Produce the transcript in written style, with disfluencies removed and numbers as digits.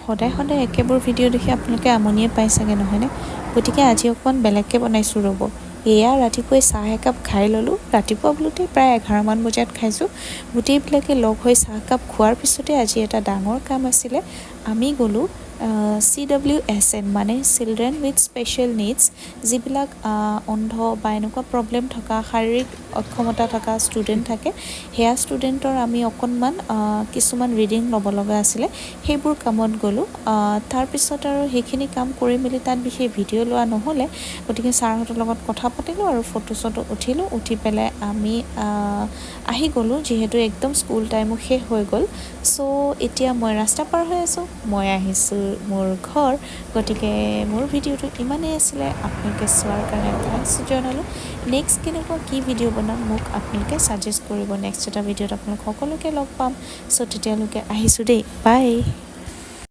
সদায় সদায় একেবোৰ ভিডিঅ' দেখি আপোনালোকে আমনিয়ে পাই চাগে, নহয়নে? গতিকে আজি অকণমান বেলেগকৈ বনাইছোঁ, ৰ'ব। এয়া ৰাতিপুৱাই চাহ একাপ খাই ল'লোঁ। ৰাতিপুৱা বোলোতে প্ৰায় 11মান বজাত খাইছোঁ। গোটেইবিলাকে লগ হৈ চাহকাপ খোৱাৰ পিছতে আজি এটা ডাঙৰ কাম আছিলে। আমি গ'লোঁ চিডব্লিউএছএন, মানে চিলড্ৰেন উইথ স্পেচিয়েল নিডছ, যিবিলাক অন্ধ বা এনেকুৱা প্ৰব্লেম থকা, শাৰীৰিক অক্ষমতা থকা ষ্টুডেণ্ট থাকে, সেয়া ষ্টুডেণ্টৰ আমি অকণমান কিছুমান ৰিডিং ল'ব লগা আছিলে, সেইবোৰ কামত গ'লোঁ। তাৰপিছত আৰু সেইখিনি কাম কৰি মেলি তাত বিশেষ ভিডিঅ' লোৱা নহ'লে। গতিকে ছাৰহঁতৰ লগত কথা পাতিলোঁ আৰু ফটো চটো উঠিলোঁ। উঠি পেলাই আমি আহি গ'লোঁ, যিহেতু একদম স্কুল টাইমো শেষ হৈ গ'ল। চ' এতিয়া মই ৰাস্তা পাৰ হৈ আছোঁ, মই আহিছোঁ মোৰ ঘৰ। গতিকে মোৰ ভিডিঅ'টো ইমানেই আছিলে। আপোনালোকে চোৱাৰ কাৰণে thanks জনালোঁ। নেক্সট কেনেকুৱা কি ভিডিঅ' বনাম, মোক আপোনালোকে ছাজেষ্ট কৰিব। নেক্সট এটা ভিডিঅ'ত আপোনালোক সকলোকে লগ পাম। চ' তেতিয়ালৈকে আহিছোঁ দেই, বাই।